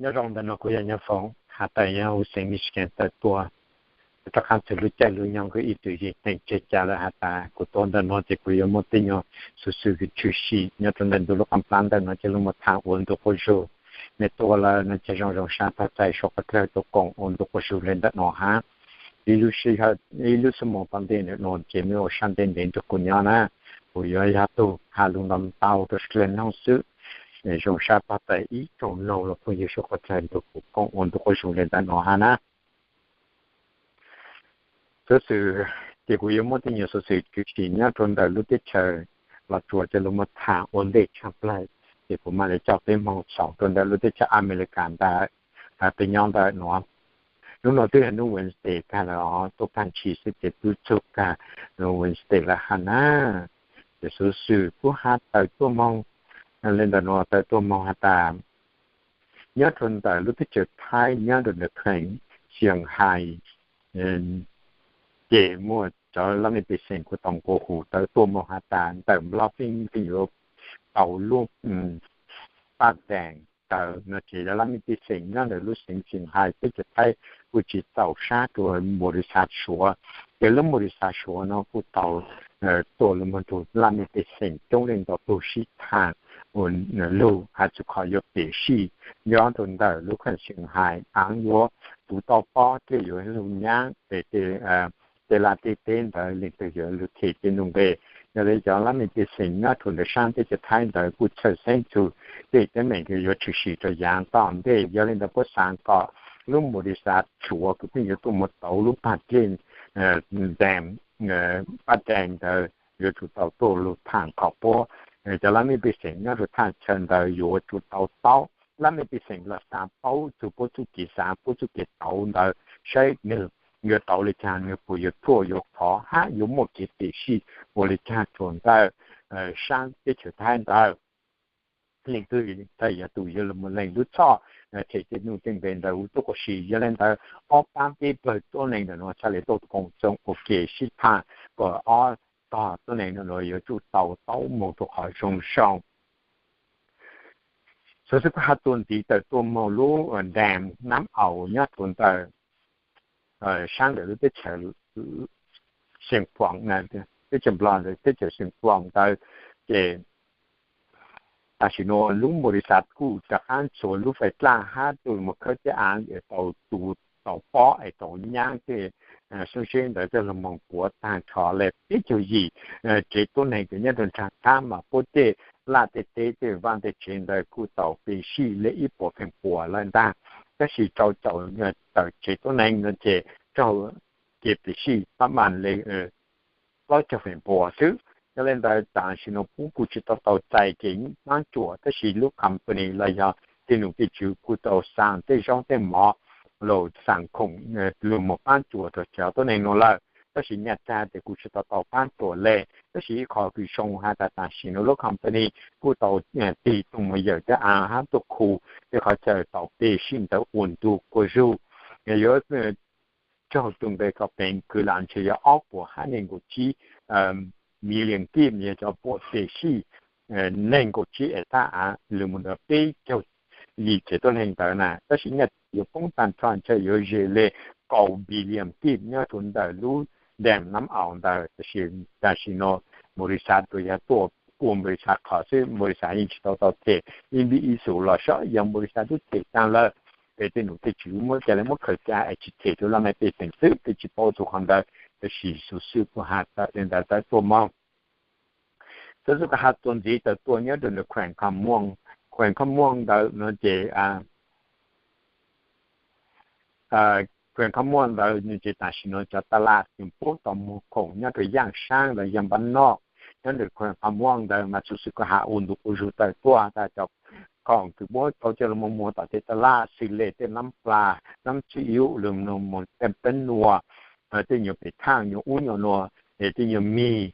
Nyob zoo, ntawm no kuv yog Nyob Foom, has tas yog hauv xeev Michigan tawm tuaj. Rov qab txog lub caij lub nyoog kuv ib txwm yeej teem tseg cas lawm has tas kuv tuaj ntawm no ces kuv yuav muaj tej nyuag xov xwm tshwm sim nyob rau ntawm ntu lub qab plab ntawm no ces los mus tham ua ntu quas zug. Nej tuaj lawm no ces zoo zoo sab pag txais suav qhov dlawg tuaj koom ua ntu quas zug li ntawm no hab. Ib lub sij hawm, ib lub xub moos tom ntej no ces nej ua sab ntev ntev nrog kuv nyob na, kuv yuav yog tug has lus ntau ntau rau sawv daws mloog xwb. Zoo sab pag txais ib tsoom mloog los phooj ywg suav qhov dlawg nrog kuv koom ua ntu quas zug li ntawm no hab na. Xov xwm, ces kuv yuav muab tej nyuag xov xwm tshwm sim nyob rau ntawm lub teb chaws Los Tsuas coj los mus tham ua ntej tshaj plaws, ces kuv mam li coj peb moog xaus rau ntawm lub teb chaws Amelikas ntawd, peb nyob ntawm no. Hnub no twb yog hnub Wednesday tag lawm os, tuaj tag ntshis xwb ces twb txug kag Wednesday lawm hab na. Ces xov xwm kuv has tawm tuaj moog li ntawm no, tawm tuaj moog has tas nyob rau ntawm lub teb chaws Thaib nyob rau ntawm kheem Xiang Hais, ces muaj cov lab mej pej xeem kuj tau nqua hu tawm tuaj moog has tas ntawm Nplog pheej yuav tau lub paj dees ntawd no ces cov lab mej pej xeem nyob ntawm lub xeev Xiang Hais teb chaws Thaib kuj tsis txaus sab rua npaus lis xav Suav. Ces lub npaus lis xav Suav no kuj tau tuaj los mus nrug lab mej pej xeem coob leej ntau tug sib tham lug has txug qhov yuav pem sij nyob rau ntawm lub kheem Xiang Hais, aav yuav tuv tau pob thiab yuav lug nyaab es tej laj tej teb ntawd leej twg yuav lug them tej nuj nqe. Yog li cov lab mej pej xeem nyob rau ntawm saab teb chaws Thaib ntawd kuj txhawj xeeb txug tej teeb meem kws yuav tshwm sim rau yaav tom ntej. Yog li ntawd puab xaav kom lub npaus lis xav Suav kws pheej yuav tuaj mus tauv lub paj dlej, paj dees ntawd yuav tsum tau tuaj lug tham kom puab cov lab mej pej xeem nyob rau thaj chaw ntawd yuav tsum tau taub, lab mej pej xeem los xaav paub txug puab txuj kev xaav, puab txuj kev tauv ntawd saib nwg yuav tauv le caag, nwg puas yuav thuaj yuav khov hab yuav muaj kev pem sij ua le caag rua ntawm saab teb chaws Thaib ntawd. Leej twg yog tus yuav lug mus lees lub txhoj them tej nuj tej nqe ntawd ua tuab ua si. Yog le ntawd ob paab peb pawg tuab neeg ntawm no txhaj le tuaj koom txoos ua ke sib tham kom ob tog tuab neeg ntawm no yuav tsum tau taub moog rua qhov zoo zoo. Xov xwm kuv has txuas ntxiv tawm tuaj moog lub deem Nam Aus nyob rua ntawm saab ntawm lub teb chaws Xeev Khuam, teb chaws Nplog ntawd, teb chaws Xeev Khuam ntawd, ces tam sim nuav lub npaus lis xav kuj rov qaab ntxhua lub fais dlaj hab tuaj mus khawb tej aav es tau tu tau pob es tau nyaab tej sub seb ntawd coj lug moog puav taag nrho le peb caug yim tsev tuab neeg kws nyob rua nraag qaab mas puab tej laj tej teb tej vaaj tej tsev ntawd kuj tau pem sij le ib puas feem pua lawm ntaag. Tab sis rau caum tawm tsev tuab neeg no ces raug kev pem sij pab maam le plaub caug feem pua xwb. Yog le ntawd tam sim nuav puab kuj tsi tau tau txais kev paab cuam, tab sis lub company los yog tej num tej tswv kuj tau xaa tej zaub tej mov los xaa khoom lug moog paab cuam rua cov tuab neeg nuav lawm. Tab sis nyaj txag tes kuj tsi tau tau paab cuam le. Tab sis ib qho kws zoo has tas tam sim nuav lub company kuj tau tig tug mus yawm tej aav hab tuaj khu tej qhov chaw tau pem sij ntawd ua ntu quas zug. Yuav raug tug nqe kom peev kwv lam ntshe yog ob puas hab neeg nkaum tsib million kib, yog cov puas pem sij neeg nkaum tsib hectare aav lug moog ntawm peb caug yim tsev tuab neeg ntawd na. Tab sis nyaj yuav poob taag nrho ntshe yuav ze le kaum billion kib nyob rua ntawm lub deem Nam Aus ntawd. Tab sis tam sim nuav npaus lis xav tsuas yog tuaj ua npaus lis xav qhov xwb, npaus lis xav yeej tsi tau tau them ib npib ib xus los saib yog npaus lis xav tub them taag lawm es tej num tej tswv muab ca le muab khaws ca es tsi them rua laj mej pej xeem xwb, peb tsi paub txug qhov ntawd. Tab sis xov xwm kuv has tawm le ntawd tawm tuaj moog. Xov xwm kuv has txuas ntxiv tawm tuaj nyob rua ntawm kheem Kham Muam, kheem Kham Muam ntawd no ces kheem Kham Muam ntawd no ces tam sim nuav cov taj laj kws puab tau muag khoom nyob rua yaaj saab los yog npab noj nyob ntawm kheem Kham Muam ntawd mas xov xwm kuv has ua ntu quas zug tawm tuaj tas cov khoom kws puab tau coj lug moog muag tom tej taj laj xws le tej nab pla, nab txwj yub lug moog tej peeb nua, tej nyuag pem thaaj nyuag ub nyuag nua, es tej nyuag mis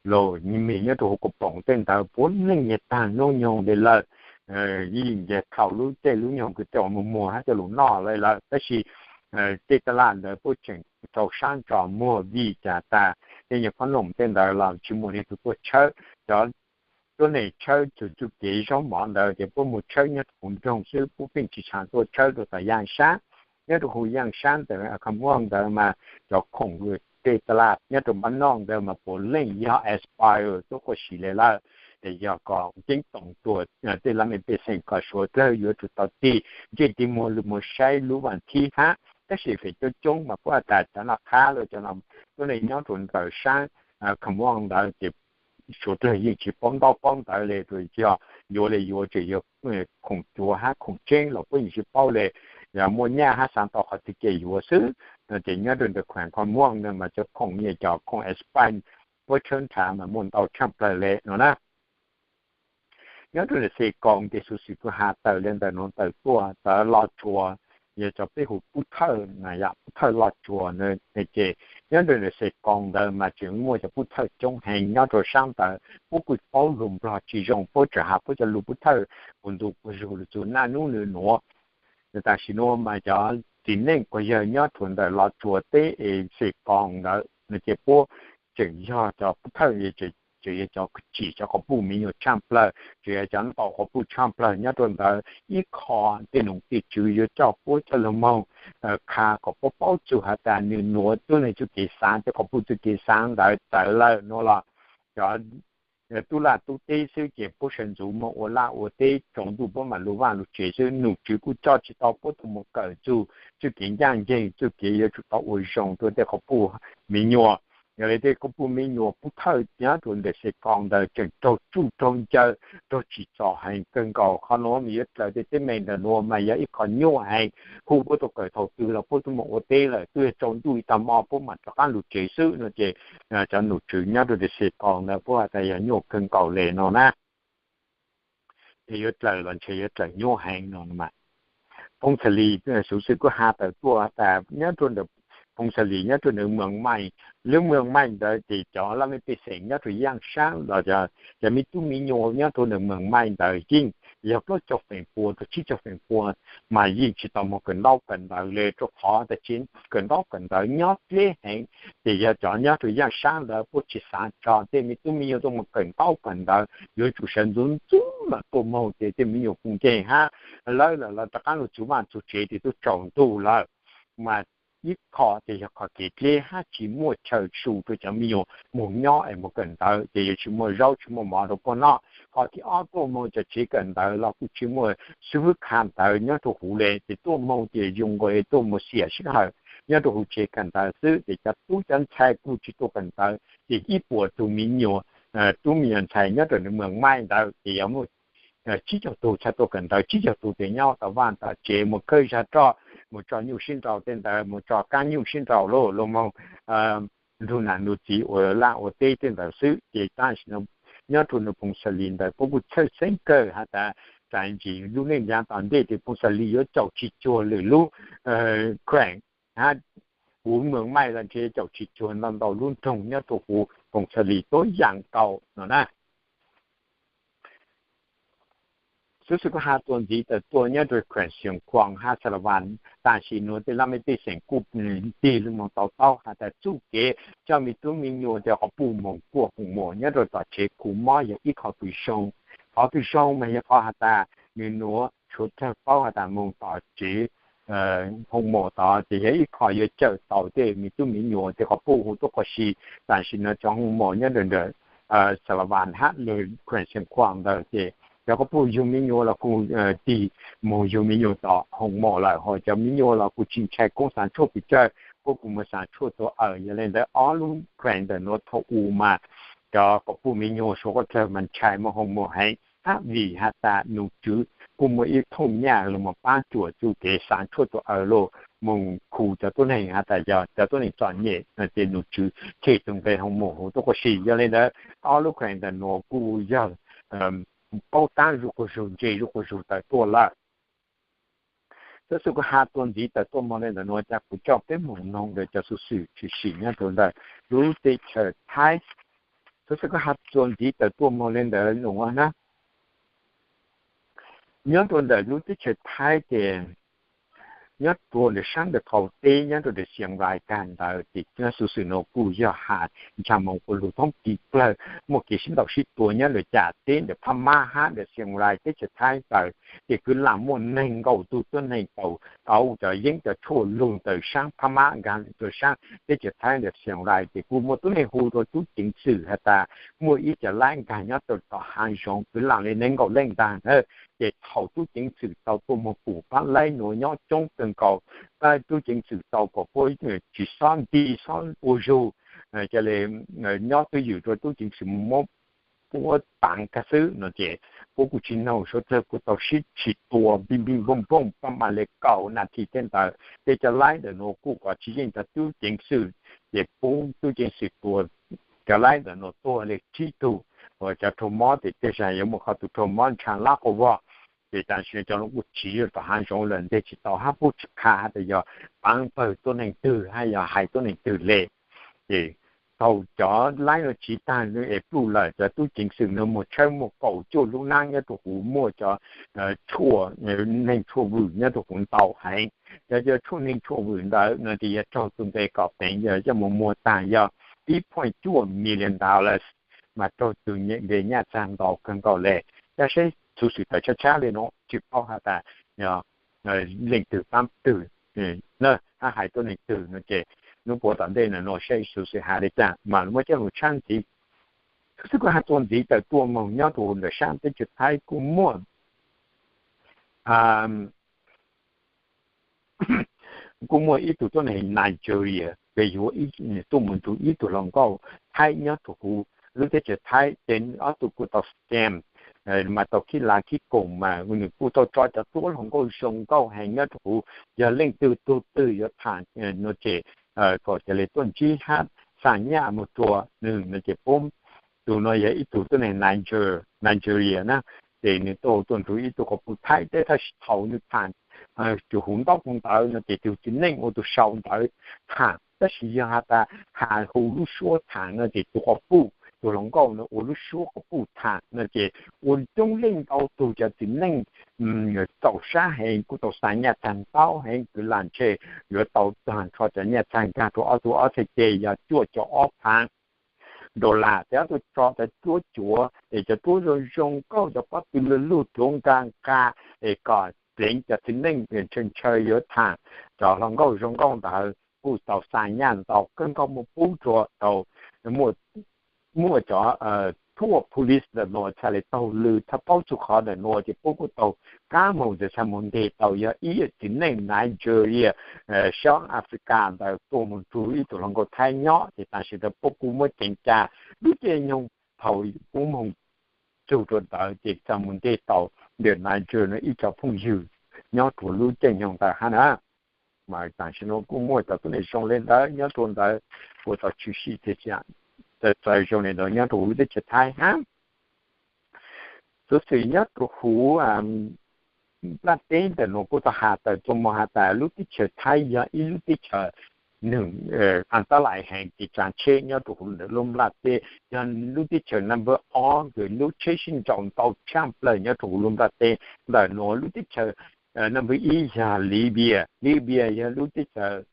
los nyuag mis nyob rua huv kaus poom tej ntawd puab leej nyag taag noob nyoog le lawm. Yeej yog thaus lub caij lub nyoog kws tej uas muag muag hab coj lug noj le lawm. Tab sis tej taj laj ntawd puab tseem rau sab ntso muag vim cas tas tej nyuag khob noom tej ntawd los tsi muaj leej twg tuaj tshawb. Cov tuab neeg tshawb txug txuj kev zaub mov ntawd ces puab moog tshawb nyob rua huv nroog xwb, puab pheej tsi tshaav tuaj tshawb rua tom yaaj sab. Nyob rua huv yaaj sab ntawd, Kham Muam ntawd mas cov khoom tej ta laj nyob rua npab noj ntawd mas puav leej yog expire tuab quas si le lawm. Ces yog kws ceeb toom rua tej laj mej pej xeem kom suav dlawg yuav tsum tau tig ntsej tig muag lug moog saib lub vaam thib hab. Tab sis feem coob coob mas puab has tas cov noj qhab los cov tuab neeg nyob rua ntawm sab Kham Muam ntawd ces suav dlawg yeej tsi paub ntaub paub ntawv le, tsuas yog yuav le yuav tseem yog khoom cuav hab khoom tseeb los puab yeej tsi paub le, yog muaj nyaj hab xaav tau qhov twg ces yuav xwb. Ces nyob rua ntawm khueem Kham Muam ntawd mas cov khoom yog cov khoom expire puab tshawb nrhav mas muaj ntau tshaaj plawg le no na. Nyob rua ntawm Xes Koos ces xuv xwm kuj has tawm le ntawm nuav tawm tuaj, cov loj tsuas, yog cov peb hu pub thawj, yog pub thawj loj tsuas na. Ces nyob rua ntawm Xes Koos ntawd mas tseem muaj cov pub thawj coob heev nyob rua sab ntawd, puab kuj paub lug Nplog tsi zoo, puab tseem has puab cov lug pub thawj kuj ntu kuj zug lug txug naj nub nua nuav. Tam sim nuav mas cov txiv neej kuj yawg nyob rua ntawm loj tsuas teb es Xes Koos ntawd no ces puab tseem yog cov pub thawj, tseem yog cov tsim cov quas puj miv nyuas tshaaj plawg, tseem yog cov ntaus quas puj tshaaj plawg nyob rua ntawd. Ib qho tej noog tej tswv yuav coj puab coj lug moog qha kom puab paub txug has tas nwg nuav tuab neeg txuj kev xaav, tej quas puj txuj kev xaav ntawd txawv lawm nuav los cov tub laj tub teb xwb ces puab sawv ntxuv moog ua laj ua teb, tsaus ntuj puab mam lug vaaj lug tsev xwb. Nom tswv kuj coj tsi tau puab tuaj moog kawm txug txuj kev ncaaj nceeg, txuj kev yuav tsum tau ua zoo rua tej quas puj miv nyuas. Yog le tej quas puj miv nyuas pub thawj nyob rua ntawm Xes Koos ntawd tseem raug tsuj raug ncaws, raug tsim txom heev kawg nkaus. Qhov nuav mas yuav dlaws tej teeb meem ntawm nuav mas yog ib qho nyuaj heev, hu puab tuaj kawm thaum twg los puab tub moog ua teb lawm, tub yog tsaus ntuj ib tag hmo puab mam rov qaab lug tsev xwb no ces cov nom tswv nyob rua ntawm Xes Koos ntawd puab has tas yog nyuaj kawg nkaus le no na. Ces yuav dlaws los ntshe yuav dlaws nyuaj heev no mas. Phoos Xas Lis, xuv xwm kuj has tawm tuaj has tas nyob rua ntawm Phoos Xas Lis nyob rua ntawm Moos Maij, lub Moos Maij ntawd ces cov laj mej pej xeem nyob rua yaaj sab los cov miv tub miv nyuas nyob rua ntawm Moos Maij ntawd yeej yog plaub caug feem pua rua tsib caug feem pua mas yeej tsi tau moog kawm ntaub kawm ntawv le, rua qhov tas tsi kawm ntaub kawm ntawv nyob dleb heev. Ces yog cov nyob rua yaaj sab ntawd puab tsi xaav tso tej miv tub miv nyuas tuaj moog kawm ntaub kawm ntawv, yuav tsum sawv ntxuv ntxuv mam tuaj moog ces tej miv nyuas puj nkeeg hab lawv lawm los rov qaab lug txug vaaj txug tsev ces tub tsaus ntuj lawm. Mas ib qho ces yog qhov kev dleb hab tsi muaj chaw su rua cov miv nyuas moog nyob es moog kawm ntawv ces yuav tsi muaj zaub tsi muaj mov rua puab noj. Qhov thib ob tuaj moog cov tsev kawm ntawv los kuj tsi muaj xib fwb qha ntawv nyob rua huv le ces tuaj moog ces zoo nkaus tuaj moog xiam sij hawm nyob rua huv tsev kawm ntawv xwb ces cov tub cov ntxhais kuj tsi tuaj kawm ntawv ces ib puas tug miv nyuas tub miv nyuas ntxhais nyob rua ntawm Moos Maij ntawd ces yog muaj tsib caug tug txhad tuaj kawm ntawv, tsib caug tug ces nyob tom vaaj tom tsev moog khawb zag roj, moog tso nyuj sib nraus tej ntawd, moog tso kaab nyuj sib nraus lug lug moog nrug nam nrug txiv ua laj ua teb tej ntawd xwb. Ces tam sim no nyob rua ntawm Phoos Xas Lis ntawd puab kuj txhawj xeeb kawg has tas tsaam ntsim lub neej yav tom ntej ces Phoos Xas Lis yuav caum tsis cuag lwm lub kheem hab huv Moos Maij los ntshe caum tsis cuag ntau ntau lub nroog nyob rua huv Phoos Xas Lis tuab yaam nkaus no na. Xuv xwm kuj has txuas ntxiv tawm tuaj nyob rua kheem Xias Khuam hab Xas Las Vas, tam sim nuav tej laj mej pej xeem kuj tig lug moog to taub has tas txuj kev coj miv tub miv nyuas tej quas puj moog kuaj hoos maum nyob rua tom tsev khu mob yog ib qho kws zoo. Qhov kws zoo mas yog qhov has tas nwg nuav suav dlawg paub has tas moog tom tsev hoos maum tod ces yog ib qho yuav cawm tau tej miv tub miv nyuas tej quas puj huv tuab quas si. Tam sim no cov hoos maum nyob ntawm Xas Las Vas hab lug kheem Xias Khuam ntawd ces cov quas puj yug miv nyuas los kuj tig moog yug miv nyuas tom hoos maum lawm, ho cov miv nyuas los kuj tsi ntshai koob xaav tshuaj pes tsawg, puab kuj muaj xaav tshuaj tua awm. Yog le ntawd ob lub kheem ntawm nuav thaum u mas cov quas puj miv nyuas suav dlawg mas ntshai moog hoos maum heev hab vim has tas nom tswv kuj muaj ib thooj nyaj lug moog paab cuam txuj kev xaav tshuaj tua awm lug moog khu cov tuab neeg has tas yog cov tuab neeg txom nyem no ces nom tswv them txug nqe hoos maum huv tuab quas si. Yog le ntawd ob lub kheem ntawm nuav kuj yog paub taab zuj quas zug, ntse zuj quas zug tawm tuaj lawm. Xuv xwm kuj has txuas ntxiv tawm tuaj moog le ntawm nuav, ca kuv coj peb moog noog ntawm cov xuv xwm tshwm sim nyob rua ntawm lub teb chaws Thaib. Xuv xwm kuj has txuas ntxiv tawm tuaj moog le ntawm nuav na, nyob rua ntawm lub teb chaws Thaib ces nyob rua ntawm saab ntawm qaum teb nyob rua ntawm Xiam Rais tag ntawd ces nyob xuv xwm nuav kuj yog has ntsha moog ua lug thoob tiv plawg muaj kev sib ntaus sib tua nyob lawm cas teb ntawm Phab Mab hab ntawm Xiam Rais teb chaws Thaib ntawd ces kwv lam muaj neeg nkaum tug tuab neeg tau tau cov yeeb cov tshuaj lug ntawm saab Phab Mab nkaag rua saab teb chaws Thaib ntawm Xiam Rais ces kuj muaj tuab neeg hu rua tub ceev xwm has tas muaj ib cov laib nkaag nyob rua tom haav zoov kwv lam le neeg nkaum leej ntaag ntawd ces thaum tub ceev xwm tau tuaj moog pum paab laib nuav nyob coob kawg nkaus, tub ceev xwm tau kom puab tsi xob nti xob ua zug, ca le nyob twj ywm rua tub ceev xwm muab puab paav kag xwb no ces puab kuj tsi noog suav dlawg kuj tau sib tsi tua npij npij npooj npooj paab mas le kaum nas this tej ntawd tej cov laib ntawm nuav kuj kov tsi yeej tau tub ceev xwm ces puab tub ceev xwm tua cov laib ntawm nuav tuag le tsib tug, cov raug mob ces tej zag yuav muaj qhov tug raug mob ntsha lab quas vog ces tam sim nuav cov nuav kuj tsiv rua tom haav zoov lawm nteg tsi tau hab puab tsi qha has tas yog paav pawg tuab neeg twg hab yog hais tuab neeg twg le. Ces thaum cov laib nuav tsiv tag es pluj lawm cov tub ceev xwm nuav moog tshawb muaj kaum cuaj lub nab nyob rua huv muaj cov tshuaj neeg tshuaj vwm nyob rua huv ntau heev. Cov cov tshuaj neeg tshuaj vwm ntawd no ces yog raug tug npe kom peev yog coj moog muag tag yog ib point cuaj million dollars mas raug tug npe nyaj txag ntau kawg nkaus le. Coj saib xuv xwm tawm tshab tshab le nuav tsi paub has tas leej twg paab twg hab hais tuab neeg twg no ces nub puav tom ntej nuav saib xuv xwm has le caag mas muab coj lug tshab ntxiv. Xwb kuv has txuas ntxiv tawm tuaj moog nyob rua ntawm saab teb chaws Thaib kuj muaj kuj muaj ib tug tuab neeg Nigeria, peb yuav tuaj moog nrug ib tug hluas nkauj Thaib nyob rua huv lub teb chaws Thaib ces ob tug kuj tau scam mas tau khib lav khib koom mas nws kuj tau tso cov duab hluas nkauj zoo nkauj heev nyob rua huv, yog leej twg tug twg yuav tham no ces kom ca le tuaj ntsib hab xa nyaj moog rua nws no ces puab tug nuav yog ib tug tuab neeg Nigeria na, ces nws tau tuaj nrug ib tug quas puj Thaib teb tab sis thaum nws tham tug huv ntaub hu ntawv no ces tug txiv neej ua tug sau ntawv tham tab sis yog has tas has hu lub suab tham no ces tug quas puj tug hluas nkauj no ua lub suab quas puj tham no ces ua coob leej ntau tug cov txiv neej txaus sab heev kuj tau xa nyaj txag ntau heev kwv lam ntshe yuav tau tag nrho cov nyaj txag nkaag rua ob tug ob txhais tes yog cuaj caum ob phav dollar ces ob tug tso cov duab cuav es cov duab zoo zoo nkauj cov pob tw lug lug tuav nkaag nqag es kom pleev cov txiv neej ntshaw ntshaw yuav tham cov hluas nkauj zoo nkauj ntawd kuj tau xa nyaj ntau kawg nkaus muaj pub rua tau muaj cov thuaj police ntawm nuav txhaj le taug lw txhaj paub txug qhov ntawm nuav ces puab kuj tau kab moog txhaj moog nteg tau yog ib yam txiv neej Nigeria, South Africa ntawd tuaj moog nrug ib tug hluas nkauj Thaib nyob ces tam sim ntawd puab kuj muab ceev ca lub caij nyoog thaum puab moog txug rua ntawd ces txhaj moog nteg tau ntawm Nigeria no ib co phooj ywg nyob rua lub caij nyoog ntawd hab na. Mas tam sim nuav kuj muaj cov tuab neeg zoo le ntawd nyob rua ntawd kuj tau tshwm sim txawv zoo le ntawd nyob rua huv lub teb chaws Thaib hab. Xuv xwm nyob rua huv nplaj teb ntawm nuav kuj tau has tawm tuaj moog has tas lub teb chaws Thaib yog ib lub teb chaws nwg antalais heev kev tsaav tsheb nyob rua huv lub nplaj teb, yog lub teb chaws number ob kws lub tsheb sib nraus ntau tshaj plawg nyob rua huv lub nplaj teb. Ntawm nuav lub teb chaws number ib yog Libya, Libya yog lub teb chaws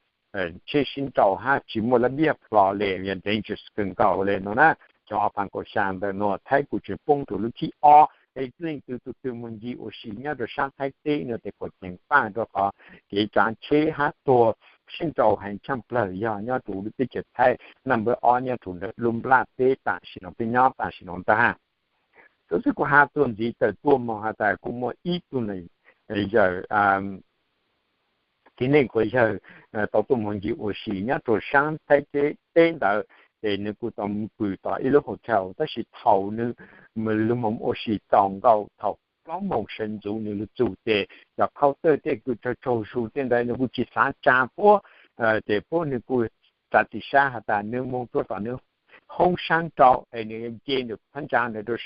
tsheb sib nraus hab tsi muaj lab npiaj plho le yog dangerous kawg nkaus le nuav na. Xyoo ob phav kaum xya ntawm nuav Thaib kuj tseem poob rua lub thib ob es leej twg tug twg moog ncig ua si nyob rua saab Thaib teb nuav tes kuas ceev faj rua qhov kev tsaav tsheb hab tuag sib nraus heev tshaj plawg yog nyob rua lub teb chaws Thaib number ob nyob rua lub nplaj teb tam sim nuav peb nyob tam sim nuav ntag. Tub xwb kuv has txuas ntxiv tawm tuaj moog has tas kuj muaj ib tug yawg txiv neej quas yawg tau tuaj moog ncig ua si nyob rua saab Thaib teb ntawd ces nws kuj tau pw tom ib lub hotel tab sis thaum nws lug moog ua si txaus nkaus thaum plaub moos sawv ntxuv nws lug txug ces cov khaub tawj tej kws tsaug tsaug zug tej ntawd nws kuj tsi xav tsaa puab ces puab nws kuj txav txim sab has tas nws moog rua tom nws hoob saab rau es nws nce nws phab ntsa ntawd rua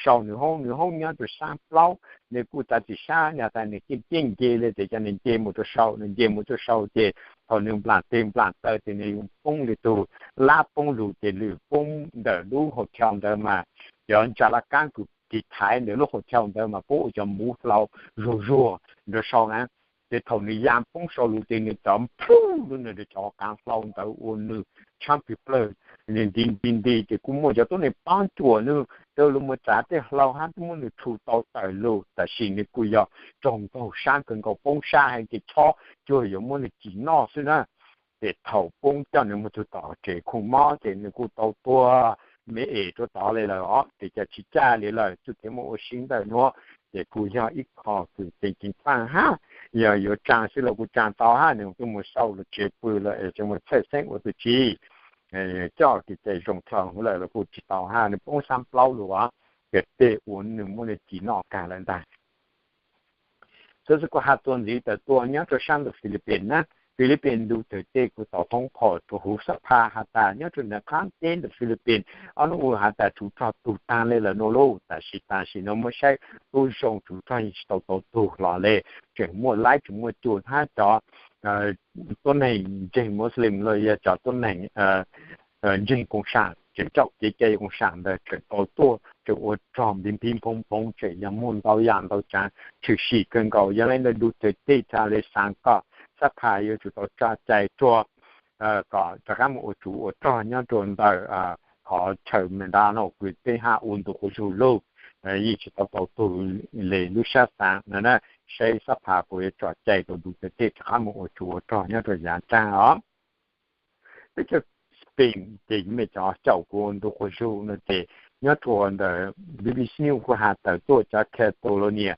sau nws hoob, nws hoob nyob rua saab plaub. Nws kuj txav txim sab has tas nws keej keej nce le tes cov nws nce mus rua sau, nws nce mus rua sau ces thaum nws nplaam teg nplaam taw ces nws yuav poob le tug lab poob lug ces lwm poob ntawm lub hotel ntawd mas cov ntsa laj kaab kws tiv thaiv ntawm lub hotel ntawd mas puab ua cov muv hlau zuag zuag rua sau na. Ces thaum nws ya poob saum lub ces nws cov nplug lub nws cov kaav hlau ntawd ua nws tshab plig plawg, nws nti nti nti ces kuj muaj cov tuab neeg pab cuam nws rau lug mus tsav tej hlau hab muab nws rhu tau tawm lug, tab sis nws kuj yog raug nkaug sab kawg nkaus, poob sab heev ces chob cuag yuav muab nws ci noj xwb na. Ces thaum poob coj nws mus txug tom tsev khoom mob ces nws kuj tau tuag me es rau tod li lawm os. Ces cov tsis caj li lawm txuj kev muaj ua si ntawm nuav ces kuj yog ib qho kws ceev ceev paaj hab, yog yuav tsaa xwb los kuj tsaa tau hab, nws tuaj mus xauj lug tsev pw lawm es tseem mus txhawj xeeb ua tug tsi coj kev cai zoo dlhau lawm los kuj tsis tau hab, nws poob xab plaub lug os, ces tej ua nws muab nws ci noj kag lawm ntag. Xov xwm kuj has txuas ntxiv tawm tuaj nyob rua sab ntawm Philippines na. Philippines ntu thawj tej kuj tau thoob qhov rua huv xab phas has tas nyob rua ntawm qab teb ntawm Philippines ob nub ua has tas tsov rog tug taag le lawm nuav lauj, tab sis tam sim nuav muab saib tub zoo tsov rog yeej tsis tau tau tug hlo le, tseem muaj laib tseem muaj cua hab cov tuab neeg ntseeg Muslim los yog cov tuab neeg ntseeg koom sam tseem tsaum kev cai koom sam ntawd tseem tau tuaj tseem ua rog npig npig nphoov nphoov, tseem yog muaj ntau yam ntau tsaav tshwm sim kawg nkaus. Yog le ntawd ntu thawj tej txhad le xaav kom xab phas yuav tsum tau tso cai rua kom rov qab mus ua tsov ua rog nyob rua ntawm qhov chaw Mindanao kws tej hab ua ntu quas zug lug, yeej tsis tau tau tug le lub sab xaav na, saib xab phas puas yuav tso cai rua ntu thawj tej rov qab mus ua tsov ua rog nyob rua yav nraag os. Teb chaws Spain ces mej cov caum kuv ntu quas zug no ces nyob rua ntawm B B C News kuj has tawm tuaj cov Catalonia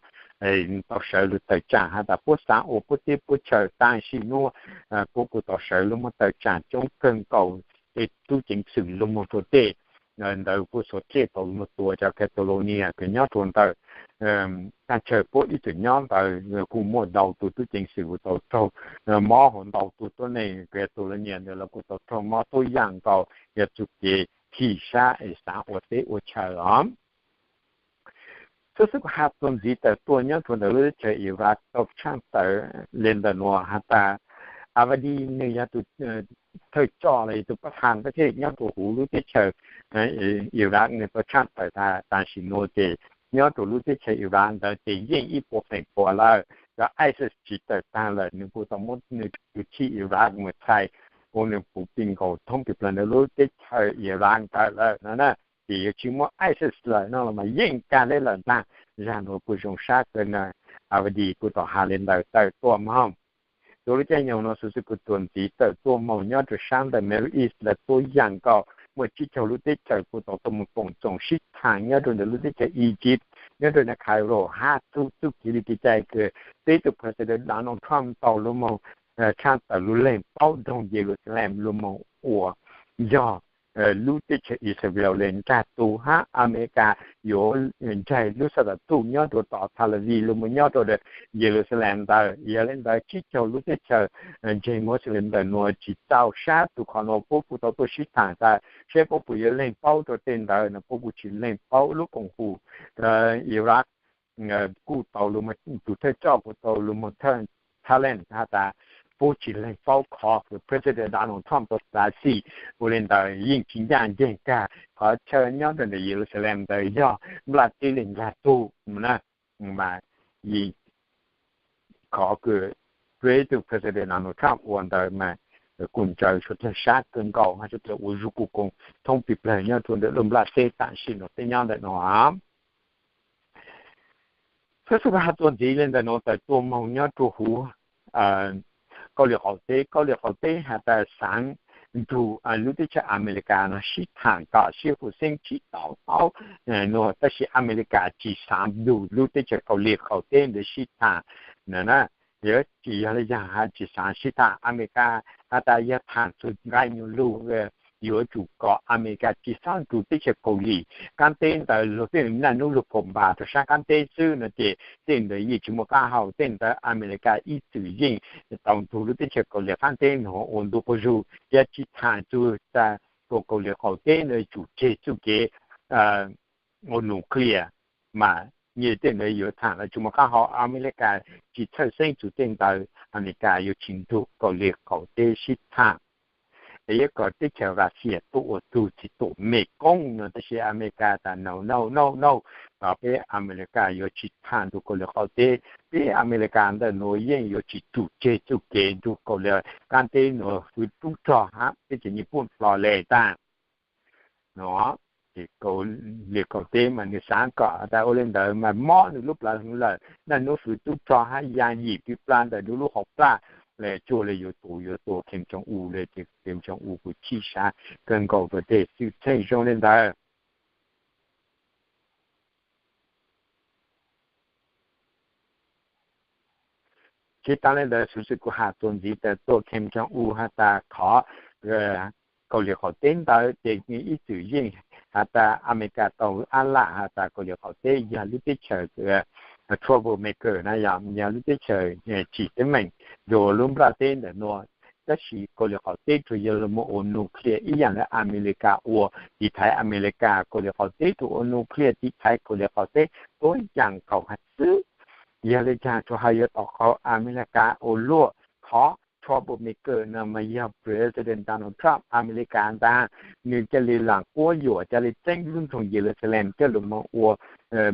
tau sawv lug tawm tsaam has tas puab xaav ua puab teb puab chaw tam sim nuav, puab kuj tau sawv lug muab tawm tsaam coob kawg nkaus, tej tub ceev xwm lug moog rua tej ntawd kuj xuas dlej tau lug tua cov Catalonia kws nyob rua ntawm taag chaw puab ib txwm nyob ntawd kuj muaj ntau tug tub ceev xwm kuj tau raug mob, hab ntau tug tuab neeg Catalonia ntawd los kuj tau raug mob tuab yaam nkaus, yog txuj kev thim sab es xaav ua teb ua chaw os. Xov xwm kuj has txuas ntxiv tawm tuaj nyob rua ntawm lub teb chaws Iraq tau tshaaj tawm le ntawm nuav has tas Abadi nwg yog tus thawj coj los yog tus pab thaj pab thej nyob rua huv lub teb chaws Iraq nwg tau tshaaj tawm tas tam sim nuav ces nyob rua lub teb chaws Iraq ntawd ces yeej ib puas feem pua lawm, cov ISIS tsis tawm taag lawm, nwg kuj tau muab nwg tus thij Iraq mus txhais ua nwg puv plig nkaus thoob plig plawg ntawm lub teb chaws Iraq ntawd lawm no na. Ces yuav tsis muaj ISIS lawm no los mas yeej kag le lawm ntag. Zag nuav kuj zoo sab kawg na, Abadi kuj tau has le ntawd tawm tuaj moog. Rua lub caij nyoog nuav xov xwm kuj txuas ntxiv tawm tuaj moog nyob rua sab ntawm Middle East lawm tuab yaam nkaus, muaj tsib caug lub teb chaws kuj tau tuaj mus koom txoos sib thaam nyob rua ntawm lub teb chaws Egypt, nyob rua ntawm Cairo hab txug txuj kev li kev cai kws peb tug President Donald Trump tau lug moog tshaaj tawm lug leeg paub doog Yeluxaleem lug moog ua yog lub teb chaws Israel le nrag tug hab Amelikas yuav nraig lub xab tas tuj nyob rua tom Tel Aviv lug moog nyob rua Yeluxaleem ntawd. Yog le ntawd tsib caug lub teb chaws ntseeg Muslim ntawm nuav tsis txaus sab tug qhov nuav, puab kuj tau tuaj sib thaam tas saib puab puas yuav leeg paub rua tej ntawd no, puab kuj tsis leeg paub. Lub koom haum Iraq kuj tau lug moog, tus thawj coj kuj tau lug moog thailand has tas puab tsis leeg paub qhov kws President Donald Trump tau xav xim. Ua le ntawd yeej tsis ncaj nceeg kag, qhov chaw nyob rua ntawm Yeluxaleem ntawd yog nplaj teb le nrag tug na, mas qhov kws peb tug President Donald Trump ua ntawd mas kuj ntsaws suav dlawg sab kawg nkaus hab suav dlawg ua zug kuj koom thoob plig plawg nyob rua ntawm lub nplaj teb tam sim nuav peb nyob ntawm nuav. Xov xwm has txuas ntxiv le ntawm nuav tawm tuaj moog nyob rua huv Kauslim Qaum Teb. Kauslim Qaum Teb has tas xaav nrug lub teb chaws Amelikas no sib thaam kom sib huv xeeb tsis tau paub no, tab sis Amelikas tsis xaav nrug lub teb chaws Kauslim Qaum Teb ntawd sib thaam no na. Yog tsis yog le caag has tsis xaav sib thaam, Amelikas has tas yog thaam txug nqai nyuas lug, yuav tsum kom Amelikas tsis xob nrug teb chaws Kauslim qaab teb ntawd lug tej naj nub lug pom npas rua sab qaab teb xwb no ces tej ntawd yeej tsis muaj qaab hau. Tej ntawd Amelikas ib txwm yeej tau nrug lub teb chaws Kauslim qaab teb no ua ntu quas zug, yog tsis thaam txug tas rua Kauslim Qaum Teb ntawd tsum tseg txuj kev ua nuclear mas tej ntawd yuav thaam los tsis muaj qaab hau. Amelikas tsis txhawj xeeb txug tej ntawd, Amelikas yuav tsis nrug Kauslim Qaum Teb sib thaam. Es yuav kom teb chaws Russia tuaj ua tug txim tuam mej koob no, tab sis Amelikas tas no no no no, peb Amelikas yuav tsis tham nrug Kauslim Qaum Teb, peb Amelikas ntawm nuav yeej yuav tsis tsum tseg txuj kev nrug Kauslim Qaum Teb nuav fwv tub rog hab teb chaws Nyij Pooj hlo le tag no. Ces Kauslim Qaum Teb mas nwg xaav kom tas ua le ntawd mas mob nwg lub plawv hwv lawm, naj nub fwv tub rog hab ya yim pli plab ntawm nub lub hauv plaj, le tsuag le yuav tua yuav tua Kim Jong-un le, ces Kim Jong-un kuj chim sab kawg nkaus rua tej xwm txheej zoo le ntawd. Tsis tas le ntawd, xuv xwm kuv has txuas ntxiv tas tuaj Kim Jong-un has tas qhov Kauslim Qaum Teb ntawd ces ib txwm yeej has tas Amelikas tau ab lam has tas Kauslim Qaum Teb yog lub teb chaws trouble maker na, yog lub teb chaws tsim teeb meem rua lub nplaj teb ntawm nuav. Tab sis Kauslim Qaum Teb tsuas yog lug moog ua nuclear ib yaam le Amelikas ua, tiv thaiv Amelikas, Kauslim Qaum Teb tsuas ua nuclear tiv thaiv Kauslim Qaum Teb tuab yaam nkaus hab xwb. Yog le caag tsuas has yuav tom qab Amelikas ua luaj, qhov trouble maker no mas yog President Donald Trump Amelikas ntag, nwg ca le laam quab yuam ca le txeeb lub nroog Yeluxalees coj lug moog ua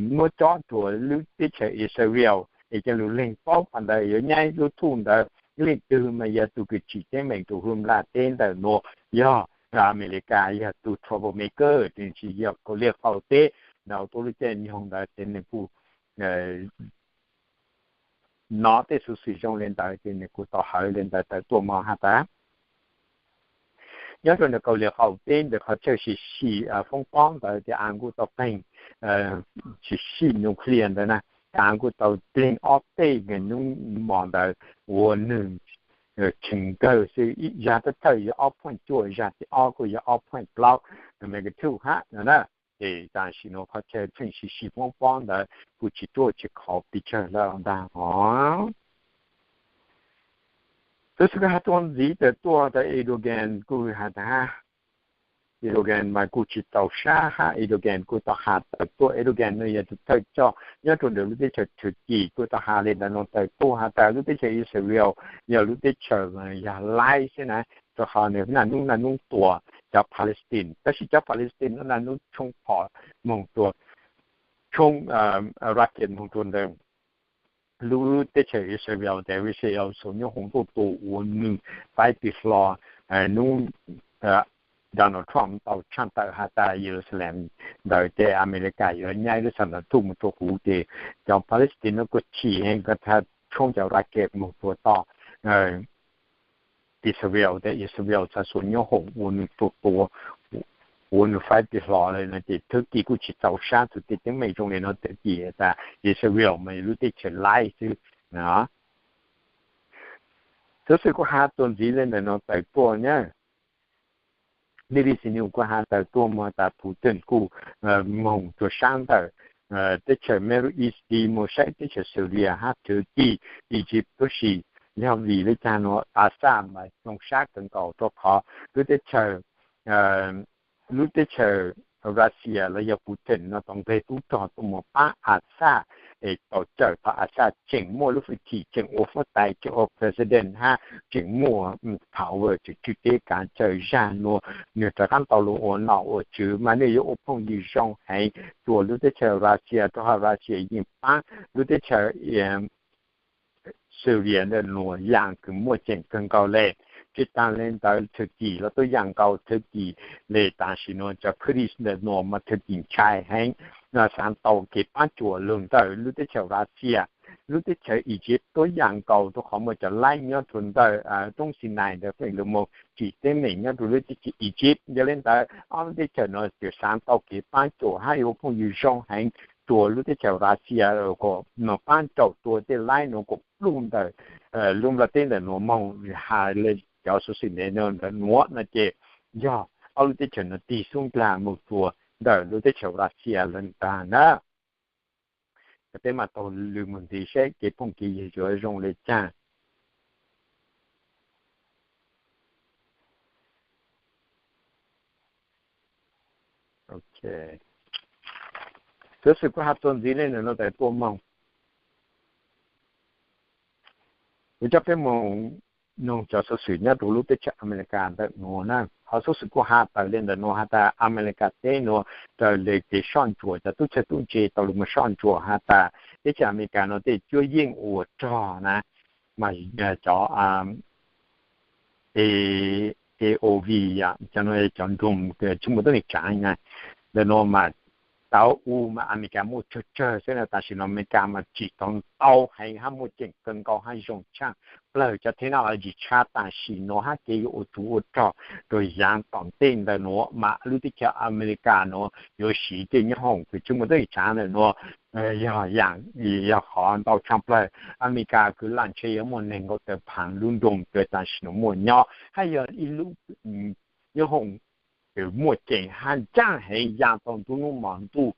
muab cob rua lub teb chaws Israel, es ca lug leeg paub qhov ntawd yuav nyab lub thuj ntawd. Leej twg mas yog tug kws tsim teeb meem rua lub nplaj teb ntawm nuav, yog Amelikas yog tug trouble maker, tsis yog Kauslim Qaum Teb. Ntawd tuab lub caij nyoog ntawd ces nwg kuj nov tej xuv xwm zoo le ntawd ces nwg kuj tau hawv le ntawd tawm tuaj moog has tas nyob rua ntawm Kauslim Qaum Teb ntawm qhov chaw sib sij foob pob ntawd ces av kuj tau pleeg, sib sij nuclear ntawd na, av kuj tau pleeg ob tej nub mos ntawd ua nwg tseem kawg xwb, zag thawj thawj yog ob point cuaj, zag thib ob kuj yog ob point plaub magnitude hab no na. Ces tam sim nuav qhov chaw pheej sib sij foob pob ntawd kuj tsis ruaj tsis khov pes tsawg lawm ntag os. Tub xwm kuj has tuaj ntxiv tawm tuaj tas Erdogan kuj has tas, Erdogan mas kuj tsis txaus sab hab Erdogan kuj tau has tawm tuaj. Erdogan no yog tus thawj coj nyob rua ntawm lub teb chaws Turkey kuj tau has le ntawd no tawm tuaj has tas lub teb chaws Israel yog lub teb chaws yog laib xwb na, rua qhov nwg naj nub naj nub tua cov Palestine, tab sis cov Palestine naj nub tshoob phom moog tua, tshoob rocket moog rua ntawm lub teb chaws Israel tes Israel xuas nyoob hoom tuaj tua ua nwg faib plig hlo. Nub Donald Trump tau tshaj tawm has tas Yeluxalees ntawd ces Amelikas yuav nyab lub xam ntawv tuj moog rua huv ces cov Palestine no kuj chim heev, kuj tshoob cov rocket moog tua tog Israel tes Israel txhad xuas nyoob hoom ua nwg tua tua, ua nwg faib plig hlo le no ces Turkey kuj tsis txaus sab txug tej teeb meem zoo le no, Turkey tas Israel mas lub teb chaws laib xwb. Tub xwm kuj has tuaj ntxiv le ntawm no tawm tuaj na, B B C News kuj has tawm tuaj moog tas Putin kuj moog rua sab ntawm teb chaws Middle East moog saib teb chaws Syria hab Turkey, Egypt tuab si. Yog vim le caag nuav Assad mas zoo sab kawg nkaus rua qhov lub teb chaws lub teb chaws Russia los yog Putin no tau nqeg tub rog tuaj moog paab Assad, es tau cawm tau Assad tseem muaj lub hwj chim tseem ua huab tais tseem ua president hab tseem muaj power tseem tswj teb kav cawm zag nuav. Nwg rov qaab tau lug ua nom ua tswv mas nwg yuav ua phooj ywg zoo heev rua lub teb chaws Russia, rua qhov Russia yeej paab lub teb chaws Syria ntawm nuav yaam kws muaj ceem kawg nkaus le. Tsis taag le ntawd Turkey los tuab yaam nkaus, Turkey le tam sim nuav cov Kurdish ntawm nuav mas Turkey ntshai heev, xaav tau kev paab cuam lug ntawm lub teb chaws Russia. Lub teb chaws Egypt tuab yaam nkaus rua qhov muaj cov laib nyob rua ntawm roob Sinai ntawd pheej lug moog tsim teeb meem nyob rua lub teb chaws Egypt. Yog le ntawd ob lub teb chaws nuav tseem xaav tau kev paab cuam hab yuav ua phooj ywg zoo heev rua lub teb chaws Russia, kuas moog paab nraum tua tej laib nuav kuas pluj ntawm lub nplaj teb ntawm nuav moog. Has le cov xuv xwm ntawm nuav no ces yog ob lub teb chaws nuav tig xub ndlag moog rua ntawm lub teb chaws Russia le ntag na. Peb maam taug lw moog ntxiv seb kev phooj kev ywg yuav zoo le caag. Xuv xwm kuv has txuas ntxiv le ntawm no tas tuaj moog, kuv coj peb moog noog cov xuv xwm nyob rua lub teb chaws Amelikas ntawm nuav na. Qhov xub xwm kuj has tawm li ntawm nuav has tas Amelikas teb nuav raws le kev soj ntsuam cov tub txawg tub ntse tau lug moog soj ntsuam has tas teb chaws Amelikas nuav tej cuab yeej ua rog na, mas cov KOV, cov nroog tsi muaj tuab neeg tsaav na, ntawm nuav mas tau u mas Amelikas muaj tsawg tsawg xwb na. Tam sim nuav Amelikas mas tsim tau ntau heev hab muaj ceem kawg nkaus hab zoo tshaaj plawg cov technology tshab tam sim nuav hab kev yuav ua tsov ua rog rua yaav tom ntej ntawm nuav mas lub teb chaws Amelikas nuav yuav siv tej nyoob hoom kws tsi muaj tuab neeg tsaav ntawm nuav yog yaam, yog qhov ntau tshaaj plawg. Amelikas kws lam ntshe yuav muaj neeg nkaum tawm phaav lub nroog kws tam sim nuav muaj nyob hab yog ib lub nyoob hoom kws muaj ceem hab ntsaaj heev yaa tau nruab nub mos ntuj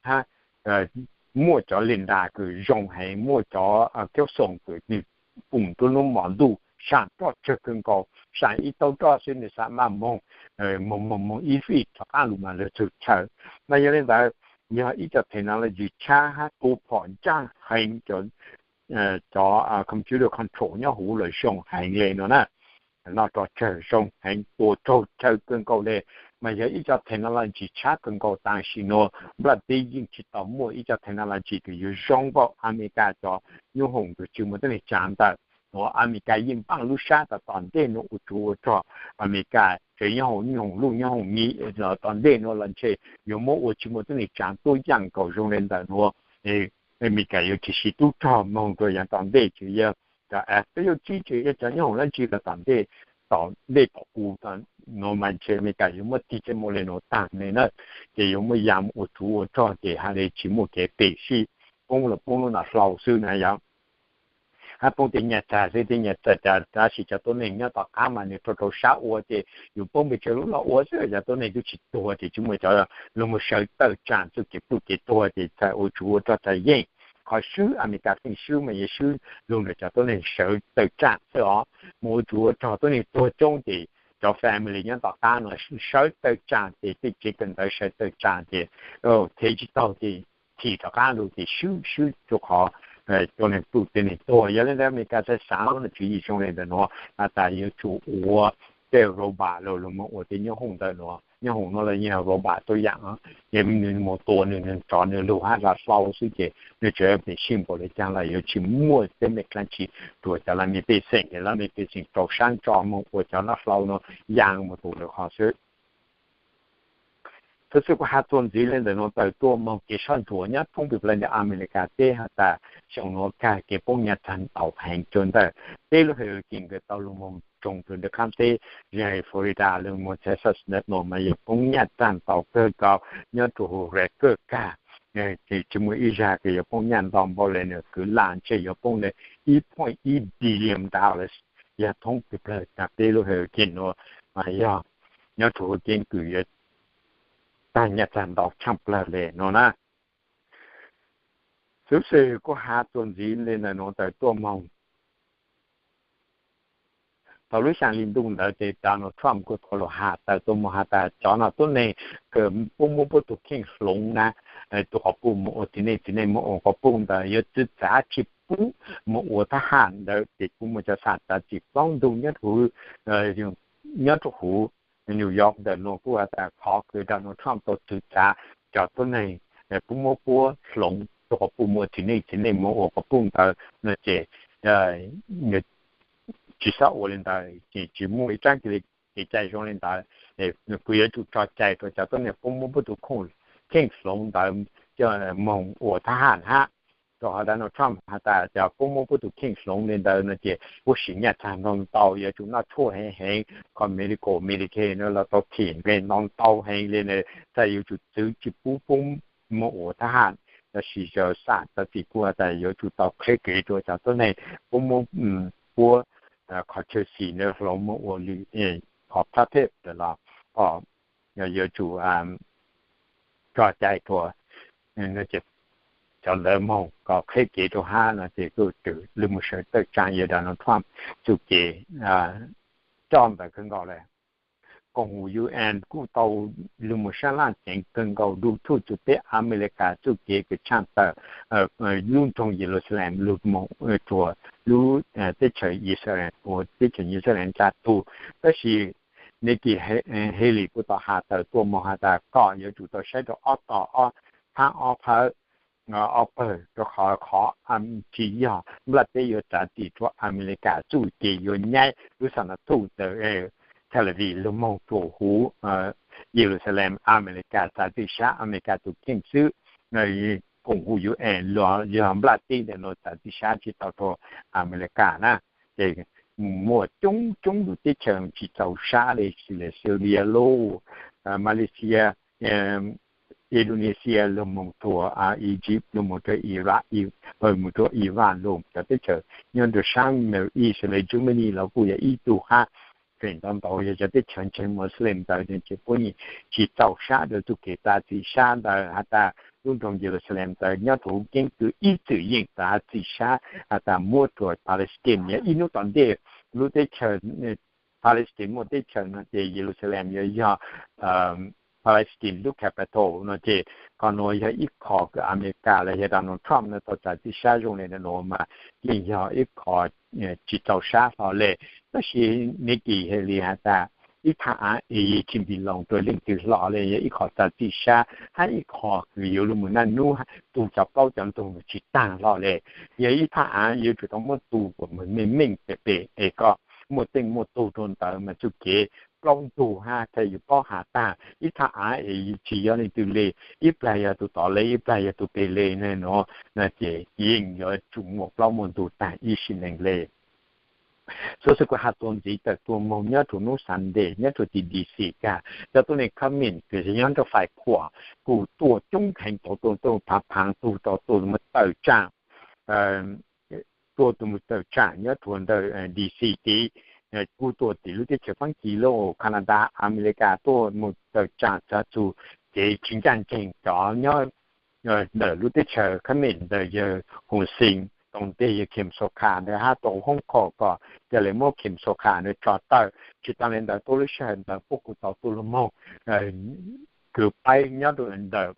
hab muaj cov lij nra kws zoo heev, muaj cov kab xoom kws nwg pum nruab nub mos ntuj, saam roj tsawg kawg nkaus, saam ib tauv roj xwb nwg xaav maj moog, moog moog moog ib fij rov qaab lug mas lawv txug chaw. Mas yog li ntawd, yog ib co technology tshab hab tua phom ntsaaj heev, cov computer control nyob huv lawm zoo heev le nuav na. Noj roj tsawg zoo heev, tua raug chaw kawg nkaus le, mas yog ib co technology tshab kawg nkaus tam sim nuav nplaj teb yeej tsi tau muaj ib co technology kws yuav zoo npaum Amelikas cov nyoob hoom kws tsi muaj tuab neeg tsaav ntawm nuav. Amelikas yeej npaaj lub sab tas tom ntej nuav ua tsov ua rog, Amelikas tsev nyoob hoom, nyoob hoom luj nyoob hoom mi los tom ntej nuav los ntshe yuav muab ua tsi muaj tuab neeg tsaav tuab yaam nkaus zoo le ntawm nuav. Amelikas yuav tsi siv tub rog moog rua yaav tom ntej, tsi yog cov F sixteen, tsi yog cov nyoob hoom dlaab tsi los tom ntej, tom ntej tom u nuav mas ntshe Amelikas yuav muab tig coj moog le nuav taag le na. Ces yuav muab yaa ua tsov ua rog ces has le tsi muaj kev pem sij, poob los poob lub nram hlau xwb na yog hab poob tej nyaj txag xwb, tej nyaj txag tab sis cov tuab neeg nyob tom qab mas nwg rua rau sab ua ces yus poob pes tsawg lub los ua xwb, cov tuab neeg tub tsi tuag ces tsi muaj cov lug moog sawv tawm tsaam txuj kev pluj kev tuag ces txawm ua tsov ua rog txawm yeej. Qhov swb Amelikas pheej swb mas yog swb lug ntawm cov tuab neeg sawv tawm tsaam xwb os. Moog ua tsov ua rog tuab neeg tuag coob ces cov family nyob tom qab no sawv tawm tsaam ces tej tsev kawm ntawv sawv tawm tsaam ces them tsi taug ces thim rov qab lug ces swb swb rua qhov tuab neeg pluj tuab neeg tuag. Yog le ntawd Amelikas txawm xaav lub tswv yim zoo le ntawm nuav has tas yuav tsum ua tej robot los lug moog ua tej nyoob hoom ntawm nuav. Nyoob hoom nuav los yog robot tuab yaam, ces nwg moog tua nwg, nwg tso nwg lug hab nram hlau xwb ces nwg tseem pem sij npaum le caag los yuav tsi muaj teeb meem dlaab tsi rua cov laj mej pej xeem, ces laj mej pej xeem rau sab ntso moog ua cov nram hlau nuav yaa moog tu lawv qhov xwb. Tub xwb kuv has txuas ntxiv le ntawm nuav tawm tuaj moog kev soj ntsuam nyob thoob pes plawg ntawm Amelikas teb has tas xyoo nuav kag kev poob nyaj txag ntau heev rua ntawm peb lub hurricane kws tau lug moog tsoom rua ntawm qaab teb, yog Florida lug moog Texas ntawm nuav mas yog poob nyaj txag ntau kawg nkaus nyob rua huv Record kag. Ces tsi muaj ib zag kws yuav poob nyaj ntau npaum le nuav, kwv lam ntshe yuav poob le ib point ib billion dollars, yog thoob pes plawg tas peb lub hurricane nuav mas yog nyob rua huv keeb kws yuav tag nyaj txag ntau tshaaj plawg le nuav na. Tub xwb kuv has txuas ntxiv le ntawm nuav tawm tuaj moog thaum lub xyaa hli ntuj ntawd ces Donald Trump kuj tau lug has tawm tuaj moog has tas cov no tuab neeg kws puab muab puab tug kheej hloov na, tug quas puj moog ua txiv neej, txiv neej moog ua quas puj ntawd yuav txwv txav tsi pub moog ua thab ham ntawd ces kuj muaj cov xam txav txim plaub ntug nyob rua huv New York ntawm nuav kuj has tas qhov kws Donald Trump tau txwv txav cov tuab neeg puab muab puab hloov tug quas puj moog ua txiv neej, txiv neej moog ua quas puj ntawd no ces tsi xob ua le ntawd, ces tsi muaj ib tsaab kev cai zoo le ntawd. Kuv yuav tsum tso cai rua cov tuab neeg puab muab puab tug kheej hloov ntawd moog ua thab ham hab. Rua qhov Donald Trump has tas cov puab muab puab tug kheej hloov le ntawd no ces puab sim nyaj txag ntau ntau, yuav tsum noj tshuaj heev heev, kom Medicare, Medicaid no los tau thim nqe ntau ntau heev le ntawd, txawm yuav tsum txwv tsi pub puab moog ua thab ham. Tab sis cov xam txav txim kuj has tas yuav tsum tau qheb kev rua cov tuab neeg puab muab puab qhov chaw xis ntawd hloov moog ua lwm qhov puppet los yuav tsum tso cai rua cov ntawd moog kom qheb kev rua hab no ces kuj tseem lug moog sawv tawm tsaam yog Donald Trump txuj kev coj ntawd kawg nkaus le. Koom haum UN kuj tau lug moog sab laj ceev kawg nkaus du thwj txug peb Amelikas txuj kev kws tshaaj tawm lub nroog Yeluxalees lug moog rua lub teb chaws Yixalayees, ua teb chaws Yixalayees dlaab tug. Tab sis Nikki Haley kuj tau has tawm tuaj moog has tas kom yuav tsum tau saib rau ob tom ob phab ob phawv, ob pawg, rau qhov qhov tsis yog nplaj teb yuav tsav txim rua Amelikas txuj ces yuav nyab lub xa na thuj ntawm Tel Aviv lug moog rua huv Yeluxalees, Amelikas tsav txim sab, Amelikas tus kheej xwb. Koom huv U N, yog nplaj teb ntawm nuav tsav txim sab tsis tau rua Amelikas na. Ces muaj coob coob lub teb chaws tsis txaus sab le, le Syria lauj, Malaysia, Indonesia, lug moog rua Egypt, lug moog rua Iraq, moog rua Iran lauj, cov teb chaws nyob rua sab Middle East le Germany los kuj yog ib tug hab. Feem ntau ntau yog cov teb chaws ntseeg Muslim ntawd ces puab yeej tsis txaus sab rua txuj kev tsav txim sab ntawd has tas lub nroog Yeluxalees ntawd nyob rua huv keeb kwm ib txwm yeej tsav txim sab has tas muab rua Palestine. Yog ib hnub tom ntej lub teb chaws Palestine muaj teb chaws no ces Yeluxalees yuav yog Palestine lub capital no ces qhov nuav yog ib qho kws Amelikas los yog Donald Trump nws tau tsav txim sab zoo le nuav mas yeej yog ib qho tsis txaus sab hlo le. Tab sis Nikki Haley has tas ib thaj av es yeej tsis npis loos rua leej twg hlo le, yog ib qho tsav txim sab hab ib qho kws yuav lug moog naj nub tu cov plaub cov ntug tsis taag hlo le. Yog ib thaj av yuav tsum tau muab tu kom meej meej pem pem es kom muaj teej muaj tug rua ntawd mas txuj kev plaub ntug hab txhaj yuav paub has tas ib thaj av es tsis yog leej twg le, ib plag yog tus tod le, ib plag yog tus pem le ne nuav, ces yeej yuav tsum muaj plaub muaj ntug taag ib sim neej le. Xuv xwm kuv has txuas ntxiv tawm tuaj moog nyob rua nub Sunday nyob rua tim D C kag, cov tuab neeg comment kws nyob nrug fais khuam kuj tuaj coob heev tau tuaj tuaj phaav phaav tug tau tuaj mus tawm tsaam, tuaj tuaj mus tawm tsaam nyob rua ntawm D C tid, kuj tuaj tim lub teb chaws Faab Kis lauj, Canada, Amelikas tuaj mus tawm tsaam txag txug kev tsis ncaaj nceeg cov nyob ntawm lub teb chaws comment ntawm yawg Hun Sen, tau nteg yawg Kem Sokha ntawd hab tau hoob qhov kom ca le muab Kem Sokha ntawd tso tawm. Tsis taag le ntawd tuaj lub sij hawm ntawd puab kuj tau tuaj lug moog kws paib nyob rua ntawm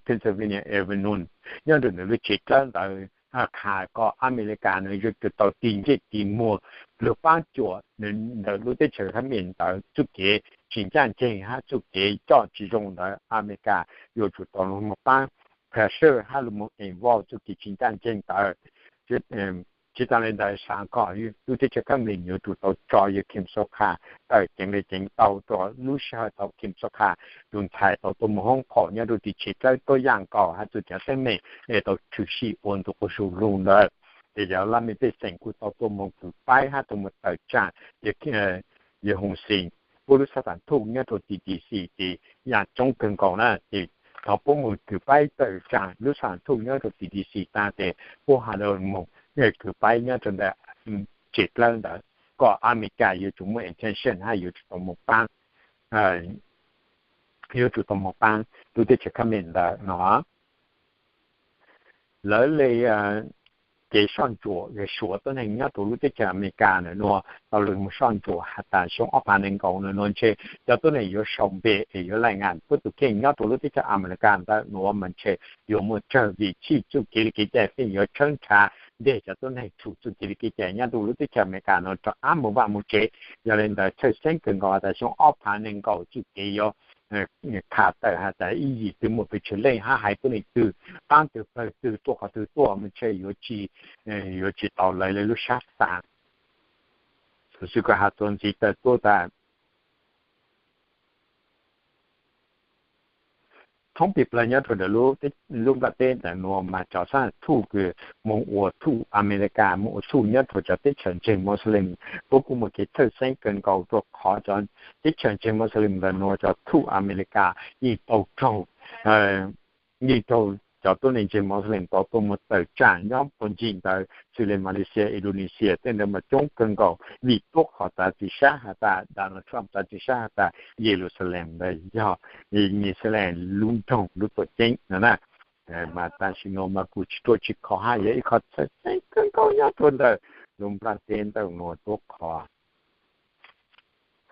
Pennsylvania Avenue, nyob rua ntawm lub tsev dlawb ntawd, has kom Amelikas nws yuav tsum tau tig ntsej tig muag lug paab cuam ntawm lub teb chaws Faab Kis ntawd txuj kev tsis ncaaj nceeg hab txuj kev coj tsis zoo ntawd, Amelikas yuav tsum tau lug moog paab pressure hab lug moog involve txuj kev tsis ncaaj nceeg ntawd. Tsis taag le ntawd xaav kom lub teb chaws Faab Kis yuav tsum tau tso yawg Kem Sokha tawm ceev le ceev tau rua lub sij hawm tau Kem Sokha tus ntxhais tau tuaj mus hoob qhov nyob rua tim tsev dlawb tuab yaaj nkaus hab txug cov teeb meem es tau tshwm sim ua ntu quas su lug ntawd. Ces cov laj mej pej xeem kuj tau tuaj mus kws paib hab tuaj mus tawm tsaam yawg Hun Sen, puab lub xab xaam thuj nyob rua tim D C ces yaam coob kawg nkaus na. Ces thaum puab mus kws paib tawm tsaam lub xab xaam thuj nyob rua tim D C taag ces puab has le moog kws paib nyob rua ntawm tsev dlawb ntawd kom Amelikas yuav tsum muaj attention hab yuav tsum tau mus paab, yuav tsum tau mus paab lub teb chaws Faab Kis ntawd no. Lawv le kev soj ntsuam Suav tuab neeg nyob rua lub teb chaws Amelikas ntawm nuav tau lug mus soj ntsuam has tas xyoo ob phav nees nkaum ntawm nuav ntshe cov tuab neeg yuav sau npe es yuav laij ngas puab tus kheej nyob rua lub teb chaws Amelikas ntawm nuav mas ntshe yuav muaj tsawg vim txhij txuj kev li kev cai pheej yuav tshawb nrhav nteg cov tuab neeg tshum txuj kev li kev cai nyob rua lub teb chaws Amelikas nuav rov qab mus vaj mus tsev. Yog le ntawd txhawj xeeb kawg nkaus has tas xyoo ob phav nees nkaum txuj kev yuav tham tawm has tas ib yim twg muaj pes tsawg leej hab haiv tuab neeg twg, paab twg pawg twg tuaj qhov twg tuaj mas ntshe yuav tsis, yuav tsis tau lawv le lub sab xaav. Xuv xwm kuv has txuas ntxiv tawm tuaj tas thoob pes plawg nyob rua ntawm lub nplaj teb ntawm nuav mas cov xab xaam thuj kws moog ua thuj Amelikas moog ua thuj nyob rua cov teb chaws ntseeg Muslim, puab kuj muaj kev txhawj xeeb kawg nkaus rua qhov cov teb chaws ntseeg Muslim ntawm nuav cov thuj Amelikas yeej tau raug, yeej raug cov tuab neeg ntseeg Muslim tau tuaj mus tawm tsaam nyob puag ncig ntawd xws le Malaysia, Indonesia tej ntawd mas coob kawg nkaus vim tuab qhov txav txim sab has tas Donald Trump txav txim sab has tas Yeluxalees ntawd yog Yixalayees lub nroog lub tuam ceeb no na. Mas tam sim nuav mas kuj tsis ruaj tsis khov hab yog ib qho txhawj xeeb kawg nkaus nyob rua ntawm lub nplaj teb ntawm nuav tuab qhov.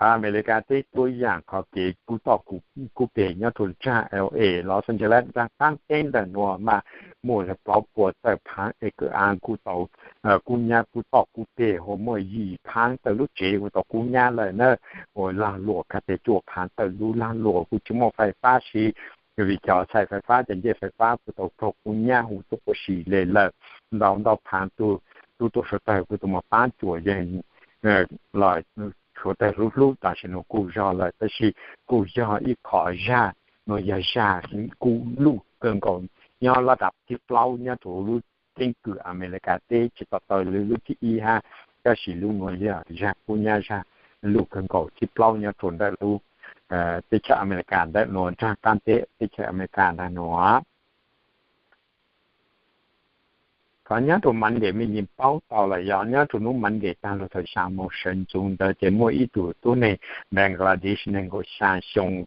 Amelikas teb tuab yaam qhov kev kub toj kub peg nyob rua nraag L A, Los Angeles nraag qaab teb ntawm nuav mas muaj le plaub puas tawm phaav e kawm aav kuj tau kub nyab kub toj kub peg, ua muaj yim phaav tawm lub tsev kuj tau kub nyab lawm na, ua laag luam kag teg cuaj phaav tawm lub laag luam kuj tsi muaj fais fab siv, vim cov txhais fais fab cov ncej fais fab kuj tau raug kub nyab huv tuab quas si le lawm, ntau ntau phaav tug tub tuam suav tawg kuj tau moog paab cuam yeeg los suav tawg hlub hlub tam sim nuav kuj zog lawm, tab sis kuj yog ib qho zag, nuav yog zag kub luj kawg nkaus nyob lab dav thib plaub nyob rua huv lub keeb kwm Amelikas teb, tsi tau tau lub thib ib hab, tab sis lub nuav yog zag kub nyab zag luj kawg nkaus thib plaub nyob rua ntawm lub teb chaws Amelikas ntawm nuav nraag qaab teb teb chaws Amelikas ntawm nuav. Kov nyob rua Monday mej yeej paub tau lawm, yog nyob rua nub Monday taag lug thaum xyaa moos sawv ntxuv ntawd ces muaj ib tug tuab neeg Bangladesh neeg nkaum xyaa xyoo,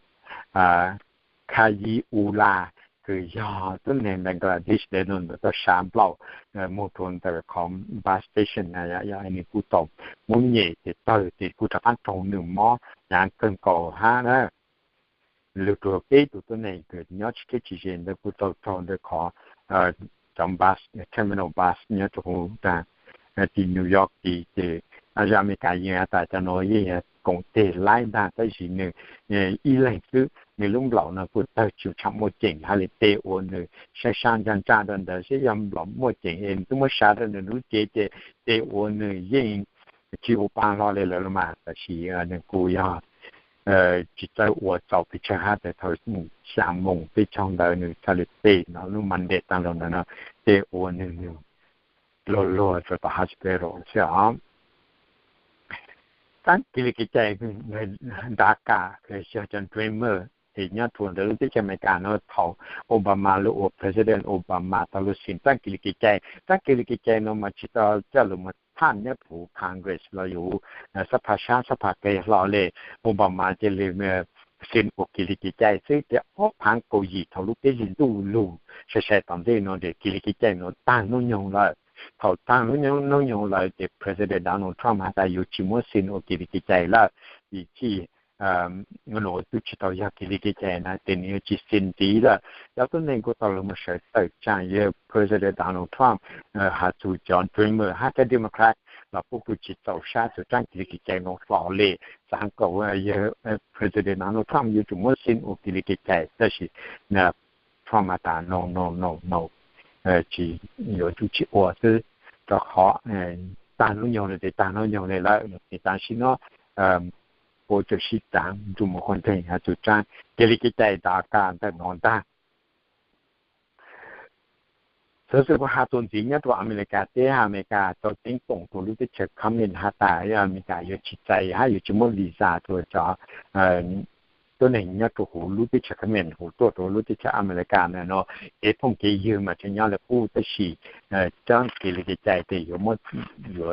Khayi Ula, kws yog tuab neeg Bangladesh le nuav ntawm tau sav nplauj moog rua ntawm qhov bus station, nwg kuj tau muab nyem ces tawg ces kuj rov qaab raug nwg mob hnyav kawg nkaus hab na. Lug rua peb tug tuab neeg kws nyob tsis keb tsis ze ntawd kuj tau raug ntawm qhov cov bus, terminal bus nyob rua huv tim New York tid ces, Amelikas yeej has tas cov nuav yeej yog koom teg laib ntag, tab sis nwg ib leeg xwb, nwg lub nplaum no kuj tawg tsi tshaam muaj ceem hab le, tej uas nwg saib sab ntsaj ntsaj rua ntawd seb yog nplaum muaj ceem es twb muab sav rua nwg lub cev ces tej uas nwg yeej tsi ua pa hlo le lawm los mas, tab sis nwg kuj yog tsis txawj ua txaus pes tsawg hab tas thaum xyaa moos peb caug ntawd nwg txhaj le pem no lub Monday taag lug ntawd no, tej uas nwg luag luag rua tom hospital xwb os. Taab kis li kev cai Daca, yog cov dreamer es nyob rua ntawm lub teb chaws Amelikas no thaum Obama lug ua President, Obama tau lug xim taab kis li kev cai. Taab kis li kev cai no mas tsis tau coj lug moog tham nyob rua huv Congress los yog huv xab phas sab xab phas qe hlo le. Obama cia li xim ua kis li kev cai xwb ces ob phaav kaum yim thaum lub peb caug ntuj lug sai sai tom ntej no ces kis li kev cai no taag hnub nyoog lawm. Thaum taag hnub nyoog lawm ces President Donald Trump has tas yuav tsis muab xim ua kis li kev cai lawm, vim txij nuav twb tsis tau yog kis li kev cai na ces nwg yuav tsis xim ntxiv lawm. Cov tuab neeg kuj tau lug moog sawv tawm tsaam yog President Donald Trump has txug cov dreamer hab cov Democrat los puab kuj tsis txaus sab txug taab kis li kev cai no hlo le. Xaav kom yog President Donald Trump yuav tsum muab xim ua kis li kev cai tab sis Trump has tas no no no no, tsis, yuav tsum tsis ua xwb, rua qhov taag hnub nyoog le ces taag hnub nyoog le lawm ces tam sim no puab tsuas sib taav nrug moog quas nteg has txug taab kis li kev cai Daca ntawm no ntag. Xov xwm kuv has txuas ntxiv nyob rua Amelikas teb, Amelikas tau ceeb toom rua lub teb chaws Communist has tas Amelikas yuav tsis txais hab yuav tsis muab visa rua cov tuab neeg nyob rua huv lub teb chaws Communist huv tuaj rua lub teb chaws Amelikas ntawm no. Kev phooj kev ywg mas tseem nyob le qub tab sis taab kis li kev cai tes yuav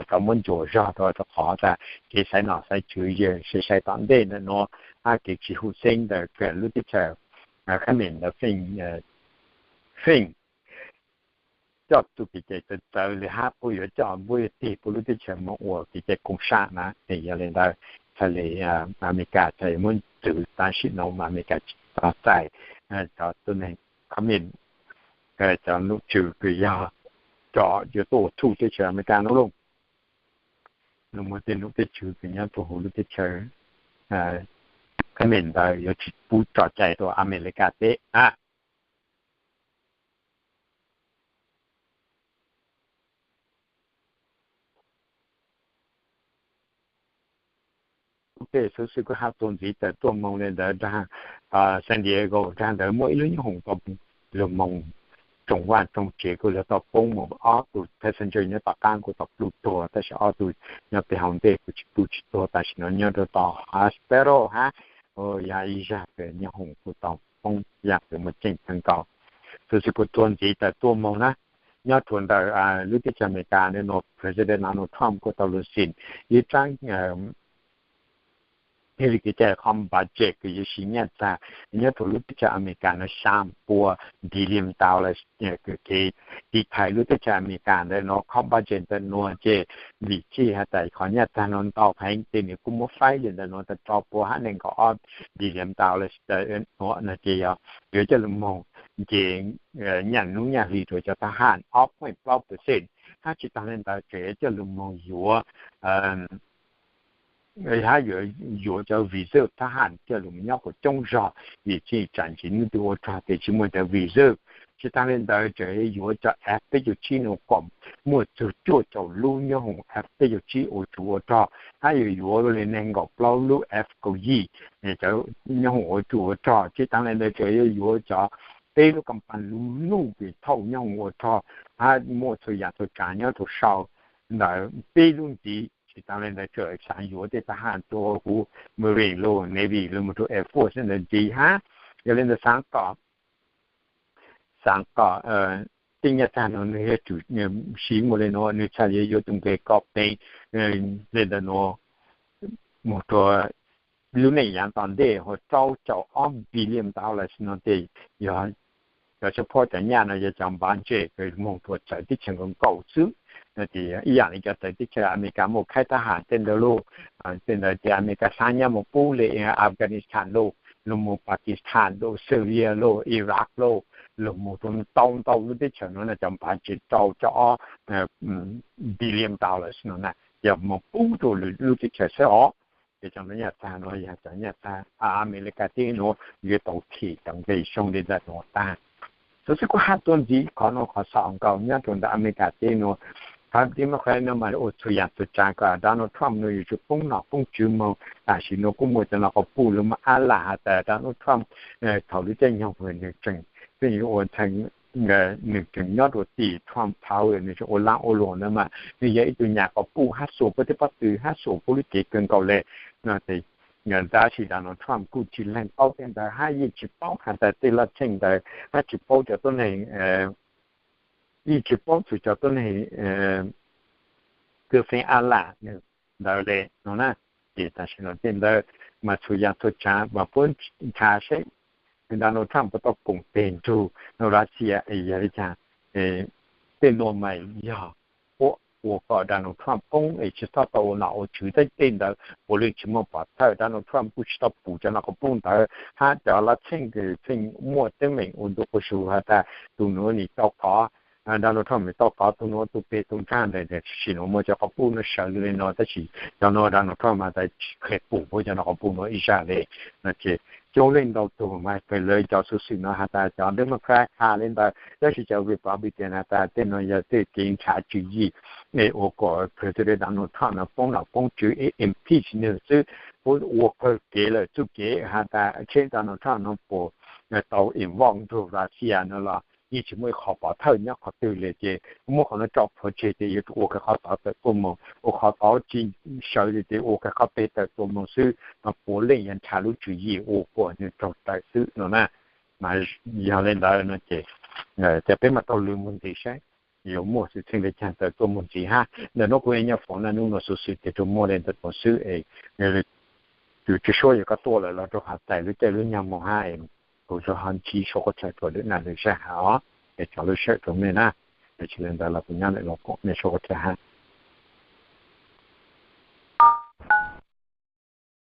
tau muab ntsuas zog rua rua qhov tas kev xaiv nom xaiv tswv yawg sai sai tom ntej ntawm nuav hab kev tsis hum xeeb ntawm lub teb chaws Communist ntawd feej coj txuj kev cai txawv txawv le hab puab yuav coj puab yuav tig puab lub teb chaws moog ua kev cai koom sam na. Ces yog le ntawd txhaj le Amelikas txhaj le muab txwv tam sim no mas Amelikas tsis tau txais cov tuab neeg Communist, cov nom tswv kws yog cov yuav tuaj ua thuj teb chaws Amelikas no lauj. Lug muaj tej nom tej tswv kws nyob rua huv lub teb chaws Communist ntawd yuav tsis pub tso cai rua Amelikas teb na. Tej xov xwm kuv has txuas ntxiv tawm tuaj moog le ntawd, San Diego nraag ntawd muaj ib lub nyoob hoom tau lug moog, tsoom vaj tsoom tsev kuj lug tau poob moog, ob tug passenger nyob tom qaab kuj tau plhu tuag tab sis ob tug nyob peg hauv ntej kuj tsis plhu tsis tuag, tam sim no nyob rua tom hospital hab. Yog ib zag kws nyoob hoom kuj tau poob, yog kws muaj ceem kawg nkaus. Xov xwm kuv txuas ntxiv tawm tuaj moog na, nyob rua ntawm lub teb chaws Amelikas no, President Donald Trump kuj tau lug xim ib taab Thiaj li kev cai qhov budget kws yuav siv nyaj txag nyob rua lub teb chaws Amelikas no xya pua billion dollars, kev tiv thaiv lub teb chaws Amelikas ntawm no qhov budget ntawm nuav ces vim tsi has tas qhov nyaj txag no ntau heev ces nwg kuj muab faib li ntawm nuav tas rau pua hab nees nkaum ob billion dollars ntawm nuav no ces yog yuav coj lug moog nce nyaj nub nyaj hli rua cov thab ham ob point plaub percent, hab tsi taag le ntawd tseem yuav coj lug moog yuav hab yuav, yuav cov reserve thab ham coj lug nyob kuas coob zog, vim tsi tsam ntsis nub twg ua rog tes tsi muaj cov reserve. Tsi taag le ntawd tseem yuav cov F peb caug tsib no kom muaj txug cuaj caum lub nyob hoom F peb caug tsib ua tsuv ua rog, hab yuav yuav le nees nkaum plaub lub F kaum yim cov nyob hoom ua tsuv ua rog. Tsi taag le ntawd tseem yuav yuav cov peb lub company lug nuj pim thauj nyob hoom ua rog, hab muaj txhua yaam txhua tsaav nyob rua sau ntawd peb lub ntxiv. Tsi taag le ntawd tseem xaav yuav tej thab ham rua huv Marine los Navy los moog rua Air Force ntawd ntxiv hab. Yog le ntawd xaav kom, xaav kom tej nyaj txag no nwg yuav tsum siv muaj le nuav, nwg txhaj le yuav tus nqe kom peev le ntawm nuav moog rua lub neej yaav tom ntej, huv rau caum ob billion dollars no tes yog cov support cov nyaj no yog cov npav ntse kws moog rua txawv teb chaws nkaus nkaus xwb. Ib yaam le cov txawv teb chaws Amelikas muaj khaib thab ham tej ntawd lauj, tej ntawd ces Amelikas xaav nyaj moog pub le Afghanistan lauj, lug moog Pakistan lauj, Syria lauj, Iraq lauj, lug moog rua ntau ntau lub teb chaws no na cov npav ntse rau caum ob billion dollars no na yog moog pub rua lwm lub teb chaws xwb os. Ces cov nyaj txag no yog cov nyaj txag Amelikas teb nuav yuav tau thim cov nqe zoo le ntawm nuav tag. Xov xwm kuj hab tuaj ntxiv qhov no qhov xaus nkaus nyob rua ntawm Amelikas teb nuav. Qhov Democrat no mas ua txhua yaam txhua tsaav kom Donald Trump no yuav tsum poob nom poob tswv moog. Tam sim no kuj muaj cov no quas puj lug mas ab lam has tas Donald Trump thaum lub caij nyoog nwg tseem, tseem ua ntxhee, nwg tseem nyob rua tim Trump Tower, nwg tseem ua laab ua luam ntawd mas nwg yog ib tug nyam quas puj hab xuas puab tej pob tw hab xuas puab lub cev kawg nkaus le no tes tab sis Donald Trump kuj tsi leeg paub tej ntawd hab yeej tsi paub has tas tej laj tsheej ntawd hab tsi paub cov tuab neeg, yeej tsi paub txug cov tuab neeg kws feem ab lam ntawd le no na. Ces tam sim no tej ntawd mas txhua yaam txhua tsaav mas puab nrhav seb Donald Trump puas tau koom teg nrug Russia es yog le caag. Tej nuav mas yog ua kom Donald Trump poob es tsi txhob tau ua nom ua tswv. Tej ntawd puav leej tsi muaj pov thawj. Donald Trump kuj tsi tau pum cov no quas puj ntawd hab cov laj tsheej kws tseem muaj teeb meem ua ntu quas zug has tas tus nuav nim tau qhov, Donald Trump nim tau qhov, tus nuav tus peg tus nraag ntawd. Tam sim no muaj cov quas puj no sawv le no tab sis cov no Donald Trump has tas tsi kheev pum puab cov no quas puj no ib zag le no ces coob leej ntau tug mas peg lawv cov xov xwm no has tas cov Democrat has le ntawd tab sis cov Republican has tas tej no yog tej kev nrhav tswv yim es ua kom President Donald Trump no poob nom poob tswv es impeach nwg xwb. Puab ua kawg kev lawm txuj kev has tas seb Donald Trump no puas tau involve nrug Russia no los yeej tsi muaj ib qho pov thawj nyob qhov twg le ces muab qhov no tso plhuav tseg tes yuav tsum ua kawg qhov tod tawm tuaj moog, ua qhov tod tsi sawv le tes ua kawg qhov peg tawm tuaj moog xwb no puav leej yog nrhav lub tswv yim ua kom nwg raug tawm xwb no na. Mas yog le ntawd no ces, ces peb mam taug lw moog ntxiv saib yuav muaj xwm txheej le caag tawm tuaj moog ntxiv hab. Ntawm nuav kuv nyaj foom na nub nuav xov xwm tes tsuas muaj le ntawm nuav xwb es, tus tswv suab yog koj tuaj lawm los rua qhov txais lub caij lub nyoog moog hab es kuv rua ho ntsib suab quab tshaj rua lwm nam lwm sab hab os. Es tsaus lub sij hawm rua mej na. Tsi le ntawd los kuv nyob ntawm nuav koom mej suab quab tshaj hab.